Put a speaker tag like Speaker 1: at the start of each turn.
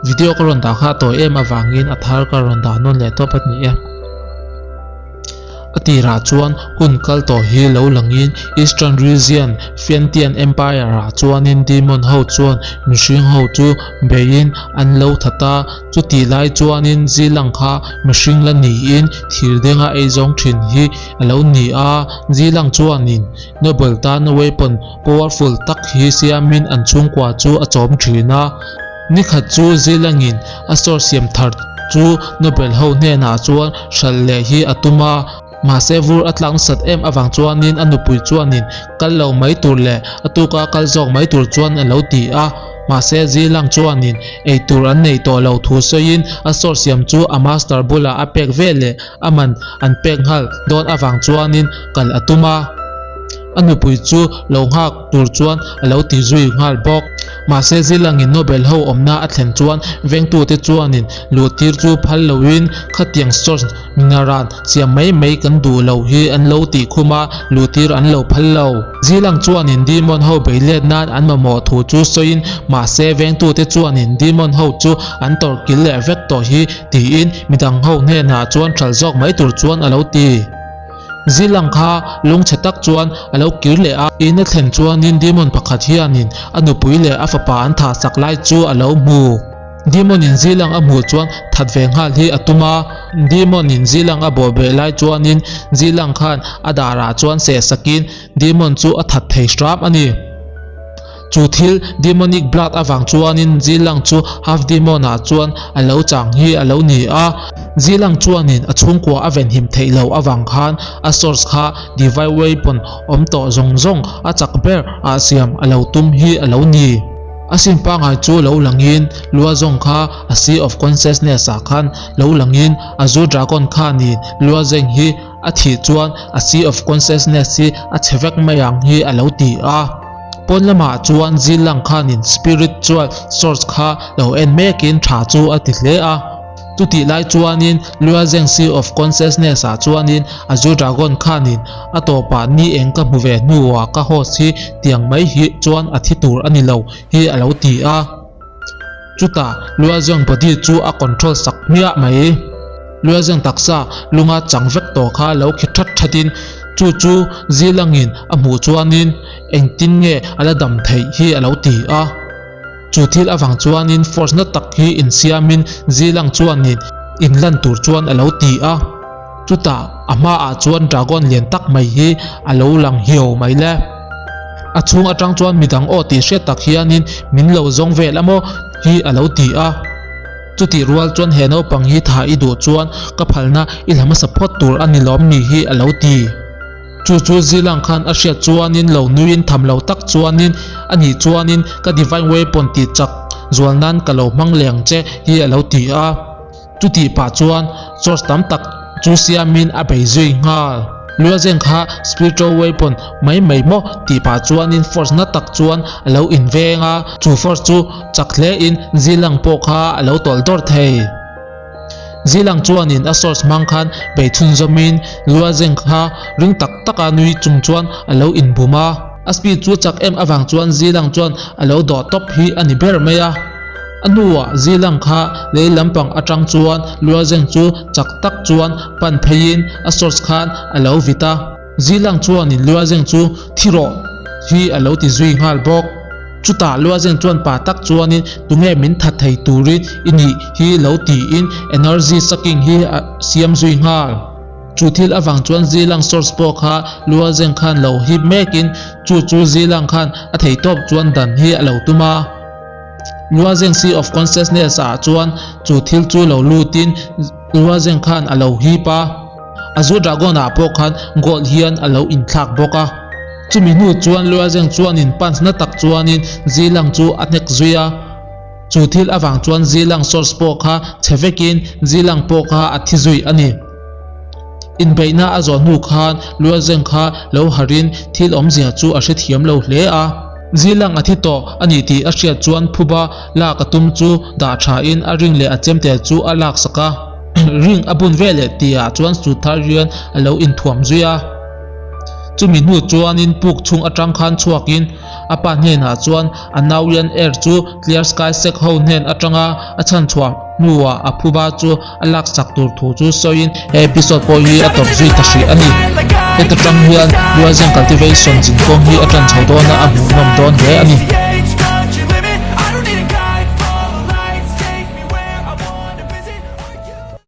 Speaker 1: Video ka rawn dah kha a tawi em avangin a thar ka rawn dah nawn leh tawp a ni e. A tirah chuan hun kal tawh hi lo langin Eastern Region Fiantian Empire ah chuanin Demon ho chuan mihring ho chu beiin an lo that a, chutih lai chuanin Zilang kha mihring la niin thirdenga eizawng thin hi a lo ni a, Zilang chuanin Noble tana weapon powerful tak hi siamin an chhungkua chu a chawm thin a. Nikhat chu Zilangin a sawr siam thar chu Nobel ho hnenah chuan hralh leh hi a tum a, mahse vur a tlak nasat em avang chuanin a nupui chuanin kal lo mai tur leh a tuka kal zawk mai tur chuan a lo ti a, mahse Zilang chuanin ei tur an nei tawh lo thu sawiin a sawr siam chu a master bulah a pek veleh a man an pek nghal dawn avang chuanin kal a tum a. A nupui chu lo nghak tur chuan a lo ti zui nghal bawk. Mahse Zilangin Nobel ho awmna a thlen chuan vengtute chuanin luhtir chu phal loin khatiang source minaran siam mai mai kan duh lo hi an lo tih khum a, luhtir an lo phal lo. Zilang chuanin Demon ho bei let nan an mamawh thu chu sawiin mahse vengtute chuanin Demon ho chu an tawrh kil leh vek tawh hi tiin midang ho hnenah chuan hralh zawk mai tur chuan a lo ti. Zilang kha lungchhe tak chuan a lo kir leh a, in a thlen chuanin Demon pakhat hianin a nupui leh a fapa an thah sak lai chu a lo hmu. Demon-in Zilang a hmuh chuan that ve nghal hi a tum a, Demon-in Zilang a bawhbeh lai chuanin Zilang khan a darah chuan seh sakin Demon chu a that thei hram a ni. Chu thil demonic blood avang chuanin Zilang chu half demon ah chuan a lo chang hi a lo ni a. Zilang chuanin a chhungkua a venhim theih loh avang khan a source kha divine weapon awm tawh zawng zawng a chak ber ah siam a lo tum hi a lo ni. A sin pangai chu lo langin Luazong kha a sea of consciousness ah khan lo langin Azure Dragon khanin Luazeng hi a thih chuan a sea of consciousness hi a chhe vek mai ang hi a lo ti a. Pawn lamah chuan Zilang khanin spiritual source kha lo en mekin tha chu a ti hle a. Chutih lai chuanin Luazeng Sea of Consciousness ah chuanin Azure Dragon khanin a tawpah ni eng ka hmu ve hnuah ka host hi tiang mai hi chuan a thi tur a ni lo hi a lo ti a. Chutah Luazeng body chu a control sak hmiah mai. Luazeng taksa lunga chang vek tawh kha lo khi that thatin chu chu Zilangin a hmuh chuanin engtin nge a la dam theih hi a lo ti a. Chu thil avang chuanin force na tak hi insiamin Zilang chuanin inlan tur chuan a lo ti a. Chutah a hmaah chuan dragon lian tak mai hi a lo lang hiau mai le. A chhung atang chuan midang aw tih hriat tak hianin min lo zawng vel a maw hi a lo ti a. Chutih rual chuan he naupang hi tha i duh chuan ka phalna i la hmasa phawt tur a ni lawm ni hi a lo ti. Chu chu Zilang khan a hriat chuanin lo nuiin tham lo tak chuanin a nih chuanin ka divine weapon tih chak zual nan ka lo hmang leh ang che hi a lo ti a. Chutih pah chuan source tam tak chu siamin a bei zui nghal. Luazeng kha spiritual weapon mai mai maw tih pah chuanin force na tak chuan a lo inveng a, chu force chu chak hlein Zilang pawh kha a lo tawlh dawrh thei. Zilang chuanin a source hmang khan bei chhunzawmin Luazeng kha ring tak taka nui chung chuan a lo inbum a. A speed chu chak em avang chuan Zilang chuan a lo dawh tawp hi a ni ber mai a. A hnuah Zilang kha lei lampang atang chuan Luazeng chu chak tak chuan pan pheiin a source khan a lo vit a. Zilang chuanin Luazeng chu thi rawh hi a lo ti zui nghal bawk. Chutah Luazeng chuan pa tak chuanin tunge min that thei turin i nih hi lo tiin energy sucking hi a siam zui nghal. Chu thil avang chuan Zilang source pawh kha Luazeng khan lo hip mekin chu chu Zilang khan a theitawp chuan dan hi a lo tum a. Luazeng Sea of Consciousness ah chuan chu thil chu lo lutin Luazeng khan a lo hip a, Azure Dragon ah pawh khan gold hian a lo inthlak bawk a. Chumi hnu chuan Luazeng chuanin punch na tak chuanin Zilang chu a hnek zui a. Chu thil avang chuan Zilang source pawh kha chhe vekin Zilang pawh kha a thi zui a ni. Inbeihna a zawh hnu khan Luazeng kha lo harin thil awmzia chu a hrethiam lo hle a. Zilang a thi tawh a ni tih a hriat chuan phuba lak a tum chu dah thain a ring leh a chemte chu a laksak a. Ring a bun veleh tihah chuan Suthar rian a lo inthuam zui a. Chumi hnu chuanin puk chhung atang khan chhuakin a pa hnenah chuan a nau Yan Er chu Clear Sky Sect ho hnen atanga a chhanchhuah hnuah a phuba chu a laksak tur thu chu sawiin he episode pawh hi a tawp zui ta hrih a ni. Heta tang hian Luazen Cultivation zinkawng hi a tan chho dawn a, a hmuhnawm dawn hle a ni.